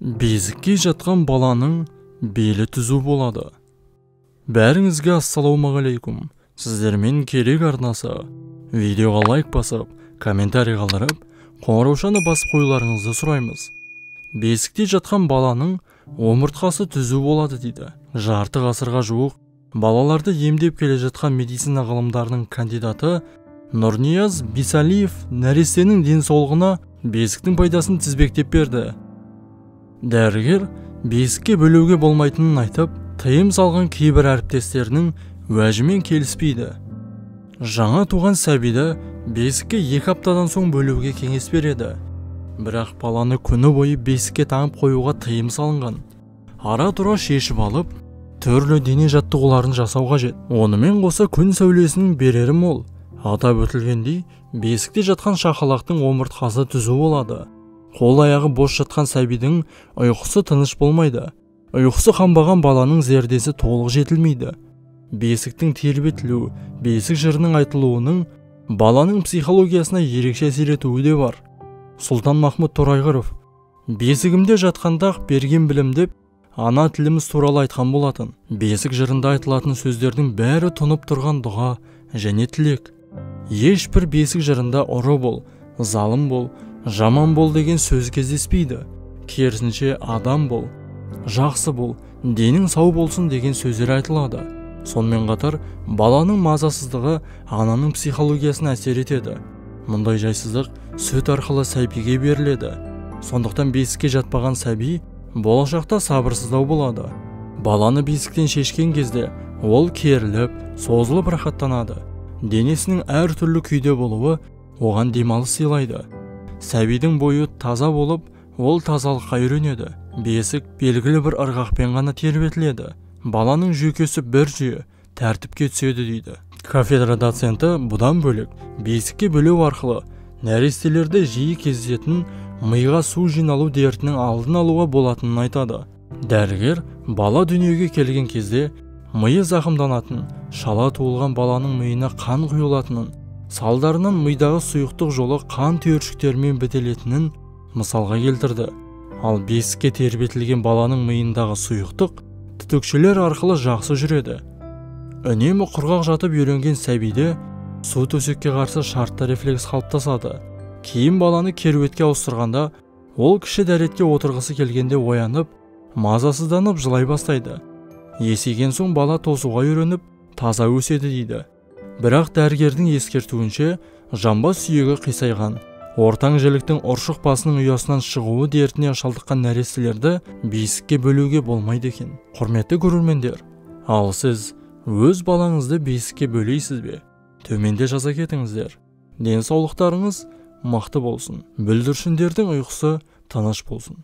Бесікке жатқан баланың белі түзу болады. Бәріңізге ассалаумағалейкум. Сіздермен Керек арнасы. Видеоға лайк басып, комментарий қалдырып, қоңыраушаны басып қоюларыңызды сұраймыз. Бесікте жатқан баланың омыртқасы түзу болады дейді. Жарты ғасырға жуық балаларды емдеп келе жатқан медицина ғылымдарының кандидаты Нұрнияз Бисалиев нәрестенің денсаулығына бесіктің пайдасын тізбектеп берді. Дәрігер бесікке бөлуге болмайтынын айтып, тыйым салған кейбір әріптестерінің уәжімен келіспейді. Жаңа туған сәбиді бесікке 2 аптадан соң бөлуге кеңес береді. Бірақ баланы күні бойы бесікке таңып қоюға тыйым салынған. Ара-тұра шешіп алып, түрлі дене жаттығуларын жасау қажет. Онымен қоса күн сәулесінің берері мол. Атап өтілгендей, бесікте жатқан шақалақтың омыртқасы түзу болады. Қол аяғы бос жатқан сәбидің ұйқысы тыныш болмайды. Ұйқысы қанбаған баланың зердесі толық жетілмейді. Бесіктің тербетілуі, бесік жырының айтылуының баланың психологиясына ерекше әсер етуі де бар. Сұлтан Махмұт Торайғыров бесігімде жатқанда берген білім деп ана тіліміз туралы айтқан болатын. Бесік жырында айтылатын сөздердің бәрі тұнып тұрған дұға және тілек. Ешбір бесік жырында ұры бол, залым бол, жаман бол деген сөз кездеспейді. Керісінше адам бол, жақсы бол, денің сау болсын деген сөздер айтылады. Сонымен қатар баланың мазасыздығы ананың психологиясына әсер етеді. Мұндай жайсыздық сүт арқылы сәбиге беріледі. Сондықтан бесікке жатпаған сәби болашақта сабырсыздау болады. Баланы бесіктен шешкен кезде ол керіліп, созылып рахаттанады. Денесінің әртүрлі күйде болуы оған демалыс сыйлайды. Сәбидің бойы таза болып, ол тазалыққа үйренеді. Бесік белгілі бір ырғақпен ғана тербетіледі. Баланың жүйкесі бір жүйе, тәртіпке түседі дейді. Кафедра доценті бұдан бөлек, бесікке бөлеу арқылы нәрестелерде жиі кездесетін миға су жиналу дертінің алдын алуға болатынын айтады. Дәрігер бала дүниеге келген кезде миы зақымданатын, шала туылған баланың миына қан құйылатынын, салдарынан мидағы сұйықтық жолы қан түйіршіктерімен бітелетінін мысалға келтірді. Ал бесікке тербетілген баланың миындағы сұйықтық түтікшелер арқылы жақсы жүреді. Үнемі құрғақ жатып үйренген сәбиде су төсекке қарсы шартты рефлекс қалыптасады. Кейін баланы керуетке ауыстырғанда, ол кіші дәретке отырғысы келгенде оянып, мазасызданып жылай бастайды. Есейген соң бала тосуға үйреніп, таза өседі дейді. Бірақ дәрігердің ескертуінше, жамбас сүйегі қисайған, ортаң жіліктің ұршық басының ұясынан шығуы дертіне шалдыққан нәрестелерді бесікке бөлуге болмайды екен. Құрметті көрермендер, ал сіз өз балаңызды бесікке бөлейсіз бе? Төменде жаза кетіңіздер. Денсаулықтарыңыз мықты болсын. Бүлдіршіндердің ұйқысы тыныш болсын.